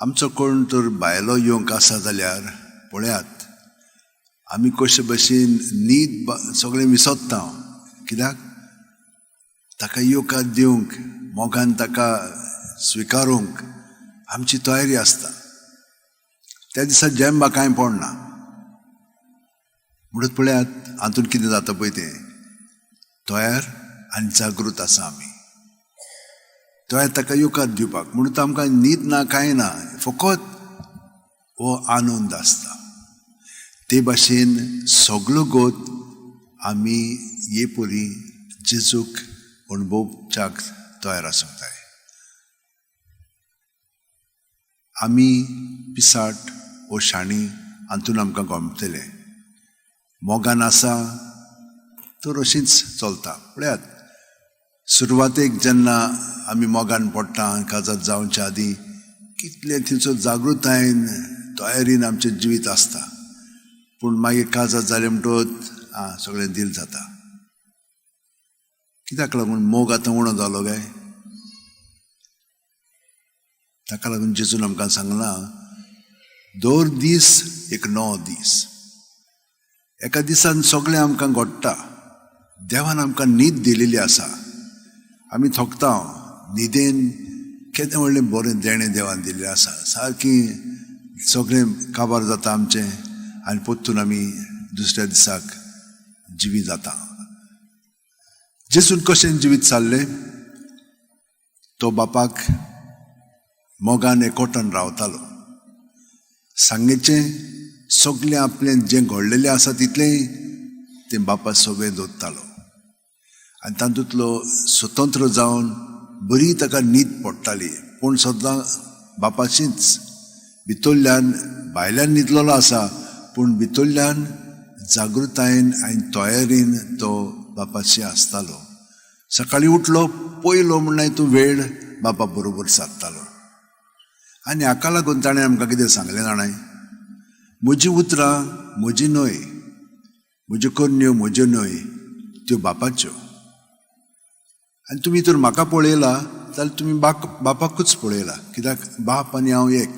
आमचो कोण तर भायलो येवंक आसा जाल्यार पळयात, आमी कशे भशेन न्हीद सगळें विसरता. कित्याक ताका येवकार दिवंक, मोगान ताका स्विकारूंक आमची तयारी आसता. त्या दिसा जेंबा कांय पडना. म्हणून पळयात हातून कितें जाता पळय तें. तयार आनी जागृत आसा आमी, तयार ताका येवकार दिवपाक. म्हणून आमकां न्हीद ना, कांय ना, फकत हो आनंद आसता. ते भाशेन सगलो गोत आमी हे परी जेजूक अणभवच्याक तयार आसूंक जाय. आमी पिसाट ओ शाणी हातून आमकां गमतलें. मोगान आसा तर अशीच चलता. पळयात, सुरवातेक जेन्ना आमी मोगान पडटा, काजात जावच्या आदीं कितलें थंयसर जागृतायेन तयारीन आमचें जिवीत आसता. पूण मागीर काजात जालें म्हणटकच आं सगळें दिल जाता. कित्याक लागून मोग आतां उणो जालो काय? ताका लागून जेजून आमकां सांगलां, दर दीस एक नवो दीस. एका दिसान सगळें आमकां घडटा. देवान आमकां न्हीद दिलेली आसा. आमी थकता न्हिदेन. केदें व्हडलें बरें देणें देवान दिल्लें आसा. सारकी सगळें काबार जाता आमचें आनी परतून आमी दुसऱ्या दिसाक जिवी जाता. जेजून कशें जिवीत चाललें? तो बापाक मोगान एकवटान रावतालो. सांगेचें सगळें आपलें जें घडलेलें आसा तितलेंय तें बापा सगळें दवरतालो आनी तातूंतलो स्वतंत्र जावन बरी ताका न्हीद पडटाली. पूण सदां बापाचीच भितरल्यान, भायल्यान न्हिदलेलो आसा, पूण भितरल्यान जागृतायेन आनी तयारीन तो बापाशी आसतालो. सकाळीं उठलो पयलो म्हणल्यार तूं वेळ बापा बरोबर सादतालो. आनी हाका लागून ताणें आमकां कितें सांगलें जाणाय? म्हजीं उतरां म्हजी न्हय, म्हज्यो करण्यो म्हज्यो न्हय, त्यो बापाच्यो. आनी तुमी तर म्हाका पळयला जाल्यार तुमी बापाकूच पळयला, कित्याक बाप आनी हांव एक.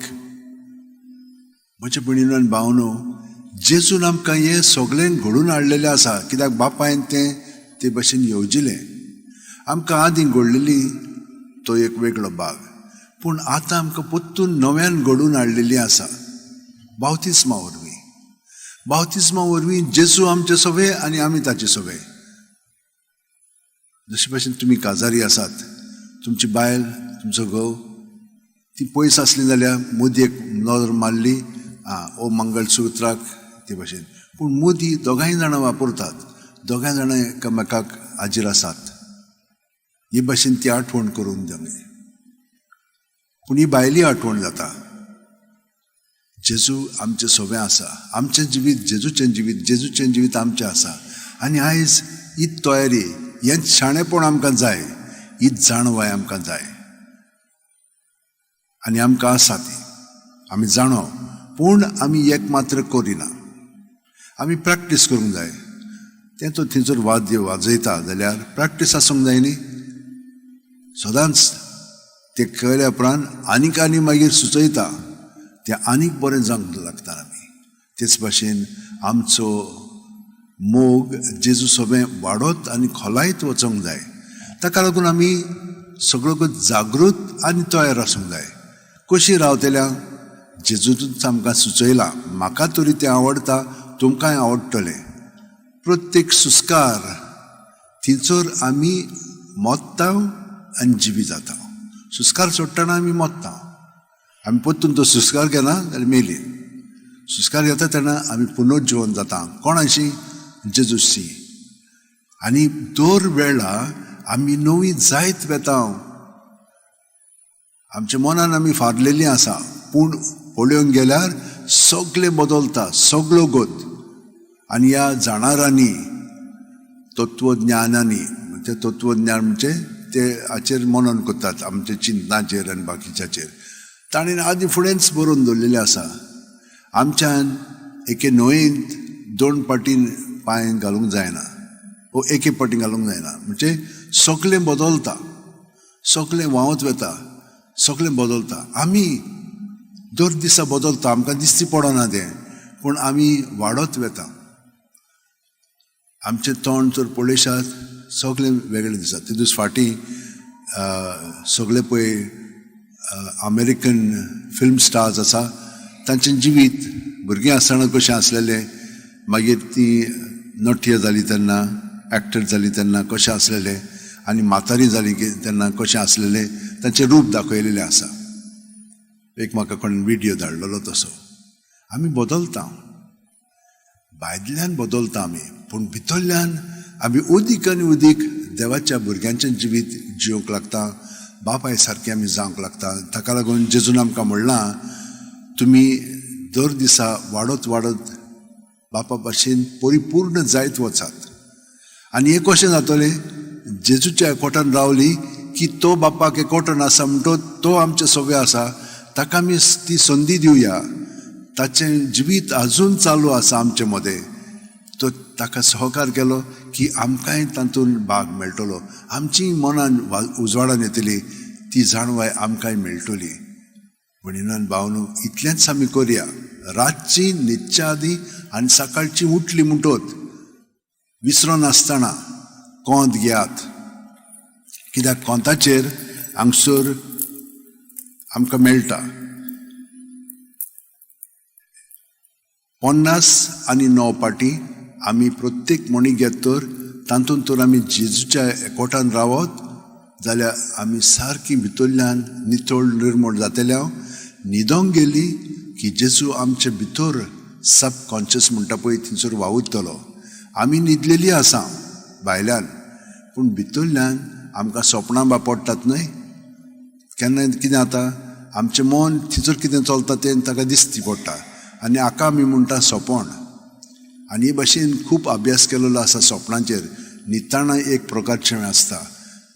म्हजे भयणीनो आनी भावनो, जेजून आमकां हें सगळें घडून हाडलेलें आसा, कित्याक बापायन तें ते भशेन येवजिलें. आमकां आदीं घडलेली तो एक वेगळो भाग, पूण आतां आमकां परतून नव्यान घडून हाडलेली आसा बावतिस्मा वरवीं. बावतिस्मा वरवीं जेजू आमचे सवे आनी आमी ताचे सवे. जशे भशेन तुमी काजारी आसात, तुमची बायल, तुमचो घोव, ती पयस आसली जाल्यार मुदी एक नदर मारली, आं ओ मंगलसुत्राक ते भशेन. पूण मुदी दोगांय जाणां वापरतात, दोगांय जाणां एकामेकाक हाजीर आसात. ही भशेन ती आठवण करून दिवंक. पूण ही भायली आठवण जाता. जेजू आमचें सोबें आसा, आमचें जिवीत जेजूचें जिवीत, जेजूचें जिवीत आमचें आसा. आनी आयज हीच तयारी, हेंच शाणेपण आमकां जाय, हीच जाणवाय आमकां जाय. आनी आमकां आसा ती, आमी जाणो, पूण आमी एक मात्र करिना. आमी प्रॅक्टीस करूंक जाय. तें तो थंयसर वाद्य वाजयता जाल्यार प्रॅक्टीस आसूंक जाय न्ही सदांच. तें केल्या उपरांत आनीक आनी मागीर सुचयता, तें आनीक बरें जावंक लागता आमी. तेच भाशेन आमचो मोग जेजू सोबें वाडत आनी खोलायत वचोंक जाय. ताका लागून आमी सगळो जागृत आनी तयार आसूंक जाय. कशी रावतल्या? जेजूच आमकां सुचयलां. म्हाका तरी तें आवडटा, तुमकांय आवडटलें. प्रत्येक सुस्कार थंयसर आमी मोत्ता आनी जिवी जाता. सुस्कार सोडटना आमी मोत्ता. आमी परतून तो सुस्कार घेना जाल्यार मेली. सुस्कार घेता तेन्ना आमी पुनर्जिवन जाता. कोणाशी? जेजूशी. आनी दर वेळा आमी नवी जायत वेता. आमच्या मनान आमी फारलेलीं आसा, पूण पळोवंक गेल्यार सगळें बदलता, सगळो गोत. आनी ह्या जाणारांनी, तत्वज्ञानांनी, म्हणजे तत्वज्ञान म्हणजे ते हाचेर मनन करतात, आमच्या चिंतनाचेर आनी बाकीच्याचेर, ताणें आदीं फुडेंच बरोवन दवरलेलें आसा. आमच्यान एके न्हंयेंत दोन पाटीन पांय घालूंक जायना, वो एके पाटी घालूंक जायना. म्हणजे सगळें बदलता, सगळें व्हांवत वता, सगळें बदलता. आमी दर दिसा बदलता, आमकां दिसती पडना तें, पूण आमी वाडत वता. आमचें तोंड जर पळयशात सगळें वेगळें दिसता. ते दीस फाटीं सगळे पळय अमेरिकन फिल्म स्टार्स आसा तांचें जिवीत भुरगीं आसतना कशें आसलेलें, मागीर तीं नट्य जालीं तेन्ना, एक्टर जालीं तेन्ना कशें आसलेलें, आनी म्हातारी जालीं की तेन्ना कशें आसलेलें, तांचें रूप दाखयलेलें आसा. एक म्हाका कोण विडियो धाडलेलो तसो. आमी बदलता, भायल्यान बदलता आमी, पूण भितरल्यान आमी अदीक आनी अदीक देवाच्या भुरग्यांचें जिवीत जिवंक लागता, बापाय सारकें आमी जावंक लागता. ताका लागून जेजून आमकां म्हणलां, तुमी दर दिसा वाडत वाडत बापा भाशेन परिपूर्ण जायत वचात. आनी हें कशें जातलें? जेजूच्या एकवटान रावली की तो बापाक एकवटान आसा म्हणटो तो आमचे सगळे आसा, ताका आमी ती संदी दिवया. ताचें जिवीत अजून चालू आसा आमचे मदें, तो ताका सहकार केलो की आमकांय तातूंत भाग मेळटलो, आमची मनान उजवाडान येतली, ती जाणवाय आमकांय मेळटली. भयणीन भावनो, इतलेंच आमी करया. रातची न्हिदच्या आदीं आनी सकाळची उठली म्हणटत विसरो नासतना कोंत घेयात, कित्याक कोंताचेर हांगसर आमकां मेळटा 59 पाटी आमी प्रत्येक म्हणी घेत तर तातूंत तर आमी जेजूच्या एकवटान रावत जाल्यार आमी सारकी भितरल्यान नितळ निर्मळ जातले. न्हिदोंक गेली की जेजू आमचे भितर सबकॉन्शियस म्हणटा पळय थंयसर वावुरतलो. आमी न्हिदलेली आसा भायल्यान, पूण भितरल्यान आमकां सपनां बा पडटात न्हय. केन्ना कितें जाता, आमचें मन थंयसर कितें चलता तें ताका दिसती पडटा आनी हाका आमी म्हणटा सपन. आनी हे भाशेन खूब अभ्यास केलेलो आसा सपनांचेर. न्हिदतना एक प्रकारचें आसता,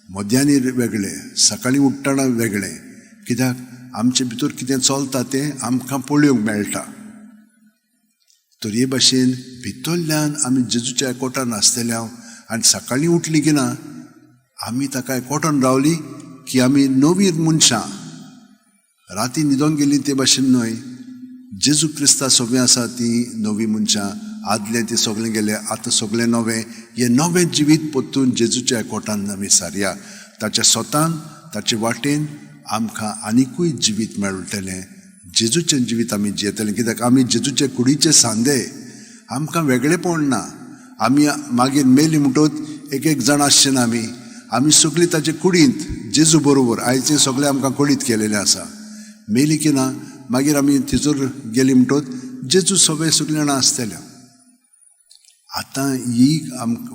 मध्यानी वेगळें, सकाळीं उठ्ठना वेगळें, कित्याक आमचे भितर कितें चलता तें आमकां पळोवंक मेळटा. तर हे भाशेन भितरल्यान आमी जेजूच्या एकवटान आसतले आनी सकाळीं उठली की ना आमी ताका एकवटान रावली की आमी नवी मनशां. राती न्हिदोंक गेली ते भाशेन न्हय, जेजू क्रिस्ता सगळें आसा ती नवी मनशां, आदलें तें सगळें गेलें, आतां सगळें नवें. हें नवें जिवीत परतून जेजूच्या एकवटान आमी सारया. ताच्या स्वतान ताचे वाटेन आमकां आनिकूय जिवीत मेळटलें. जेजूचें जिवीत आमी जियेतलें, कित्याक आमी जेजूचे कुडीचे सांदे, आमकां वेगळेपण ना. आमी मागीर मेली म्हणटत एक एक जाण आसचे ना, आमी आमी सगळीं ताचे कुडींत जेजू बरोबर आयचे सगळें आमकां कुडींत केलेलें आसा. मेली की ना मागीर आमी थंयसर गेली म्हणटत जेजू सगळे सगळीं जाणां आसतले. आतां ही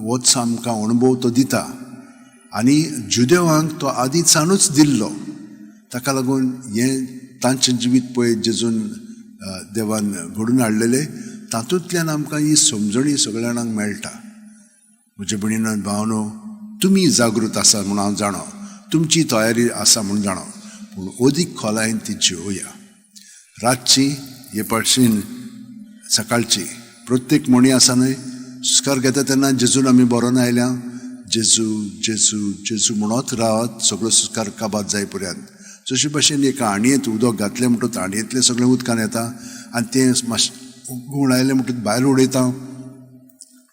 वच आमकां अणभव तो दिता आनी जुदेवांक तो आदींचानूच दिल्लो. ताका लागून हें तांचें जिवीत पळय जेजून देवान घडून हाडलेलें, तातूंतल्यान आमकां ही समजणी सगळ्या जाणांक मेळटा. म्हजे भयणीन भावनो, तुमी जागृत आसा म्हूण हांव जाणो, तुमची तयारी आसा म्हूण जाणो, पूण अदीक खोलायेन ती जिवया. रातची हे पाशीन सकाळची प्रत्येक म्हणी आसा न्हय, सुस्कार घेता तेन्ना जेजून आमी बरोवन आयल्या, जेजू जेजू जेजू म्हणत रावत सगळो सुस्कार काबार जाय पर्यंत. जशे भाशेन एका हांडयेंत उदक घातलें म्हणटकच हांडयेंतलें सगळें उदकान येता आनी तें मातशें घुंवडायलें म्हणटकच भायर उडयता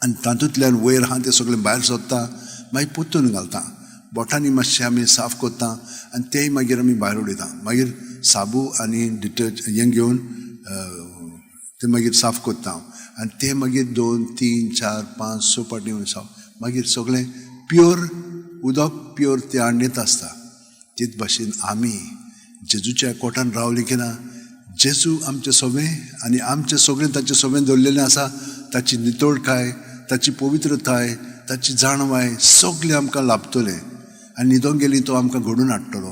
आनी तातूंतल्यान वयर आहा तें सगळें भायर सोदता, मागीर परतून घालता, बोटांनी मातशें आमी साफ करता आनी तेंय मागीर आमी भायर उडयता. मागीर साबू आनी डिटर्जंट हें घेवन तें मागीर साफ करता आनी तें मागीर 2 3 4 5 6 पाटी साफ, मागीर सगळें प्योर उदक प्योर ते हांडयेंत आसता. तेच भाशेन आमी जेजूच्या कोटान रावली की ना, जेजू आमचें सगळें आनी आमचें सगळें ताचें सगळें दवरलेलें आसा. ताची नितळकाय, ताची पवित्रताय, ताची जाणवाय सगळें आमकां लाभतलें आनी न्हिदोंक गेली तो आमकां घडून हाडटलो.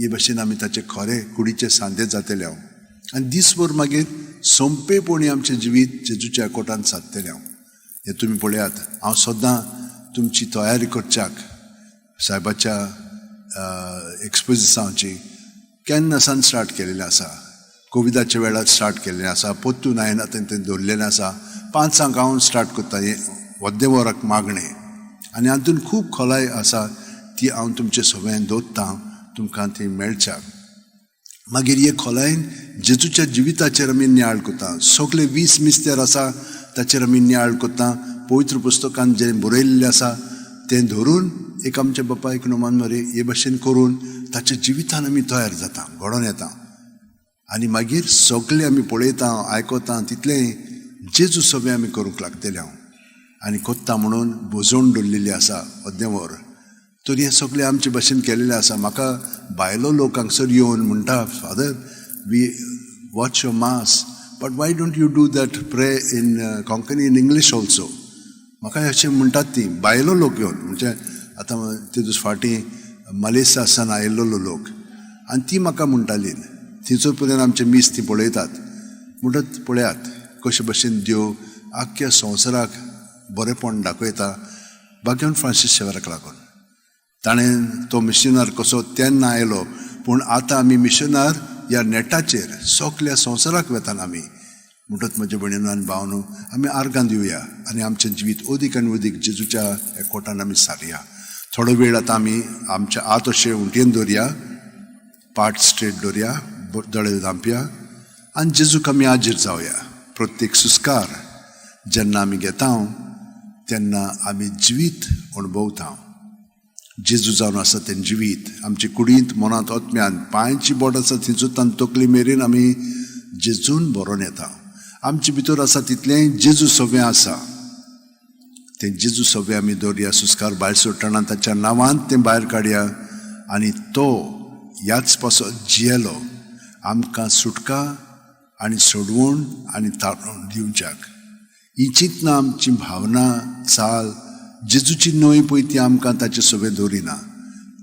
हे भाशेन आमी ताचे खरे कुडीचे सांदे जातले हांव आनी दीसभर मागीर सोंपेपणी आमचें जिवीत जेजूच्या कोटान सादतलें हांव. हें तुमी पळयात. हांव सदां तुमची तयारी करच्याक सायबाच्या एक्सपोजिसांची केन्ना सान स्टार्ट केलेलें आसा. कोविडाच्या वेळार स्टार्ट केल्लें आसा, परतून हांवें आतां तें दवरलेलें आसा. 5 हांव स्टार्ट करता हें वद्दे वराक मागणें आनी हातूंत खूब खोलाय आसा ती हांव तुमचे सगळ्यान दवरतां, तुमकां ती मेळच्याक. मागीर हे खोलायेन जेजूच्या जिविताचेर आमी नियाळ करता. सगळे 20 मिस्तेर आसा ताचेर आमी नियाळ करता. पवित्र पुस्तकान जें बरयल्लें आसा तें धरून एक आमच्या बापायक नुमान मरे हे भशेन करून ताच्या जिवितान आमी तयार जाता, घडोवन येता. आनी मागीर सगळें आमी पळयता, आयकता, तितलें जेजू सगळें आमी करूंक लागतले हांव आनी कोत्ता म्हणून भोजवण दवरलेली आसा अद्देंवर. तर हें सगळें आमचे भशेन केलेलें आसा. म्हाका भायलो लोक हांगसर येवन म्हणटा, "Father, we watch your mass, but why don't you do that pray in Konkani, in English also?" म्हाका अशें म्हणटात ती भायलो लोक येवन. म्हणजे आतां ते दीस फाटीं मलेशिया सावन आयिल्लो लोक आनी ती म्हाका म्हणटाली, थंयसर पर्यंत आमचें मीस ती पळयतात. म्हणटात, पळयात कशे भशेन देव आख्ख्या संवसाराक बरेंपण दाखयता भाग्यवंत फ्रांसीस शेवराक लागून. ताणें तो मिशनार कसो तेन्ना आयलो, पूण आतां आमी मिशनार ह्या नेटाचेर सगल्या संवसाराक वेताना आमी. म्हणटच म्हज्या भयणीनो आनी भावनो, आमी आर्गां दिवया आनी आमचें जिवीत अदीक आनी अदीक जेजूच्या एकवटान आमी सारया. थोडो वेळ आतां आमी आमच्या हात अशे उंटयेन दवरया, पाट स्ट्रेट दवरया, दोळे धांपया आनी जेजूक आमी आजीर जावया. प्रत्येक सुस्कार जेन्ना आमी घेता तेन्ना आमी जिवीत अणभवता. जेजू जावन आसा तें जिवीत आमचे कुडींत, मनांत, आत्म्यान, पांयची बोट आसा थंयसून तकली मेरेन आमी जेजून भरोन येता. आमचे भितर आसा तितलें जेजू सगळें आसा. तें जेजू सगळें आमी दवरया. सुस्कार भायर सोडटना ताच्या नांवान तें भायर काडया आनी तो ह्याच पासत जियेलो, आमकां सुटका आनी सोडवण आनी तारण दिवच्याक. ही चिंतना, आमची भावना, चाल जेजूची न्हय पळय ती आमकां ताचे सगळें दवरिना.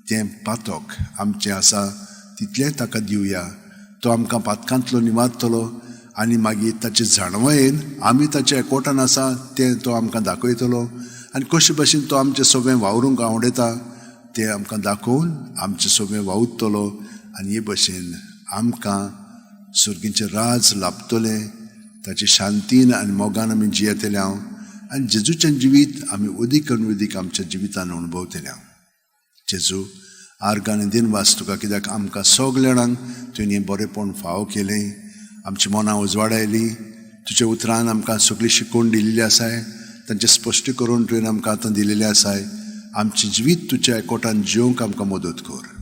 तें पातक आमचें आसा तितलें ताका दिवया. तो आमकां पातकांतलो निवारतलो आनी मागीर ताचे जाणवयेन आमी ताच्या एकवटान आसा तें तो आमकां दाखयतलो आनी कशे भशेन तो आमचें सगळें वावरूंक आवडटा तें आमकां दाखोवन आमचें सगळें वावुरतलो आनी हे भशेन आमकां सर्गीचें राज लाभतलें. ताचे शांतीन आनी मोगान आमी जियेतले हांव आनी जेजूचें जिवीत आमी अदीक आनी अदीक आमच्या जिवितान अणभवतले हांव. जेजू, आर्गां आनी दिनवास तुका, कित्याक आमकां सगल्या जाणांक तुवें हें बरेंपण फावो केलें, आमची मनां उजवाडायली. तुज्या उतरान आमकां सगळी शिकवण दिल्ली आसाय, तांचें स्पश्ट करून तुवें आमकां आतां दिलेलें आसाय. आमचें जिवीत तुज्या एकवटान जिवंक आमकां मदत कर.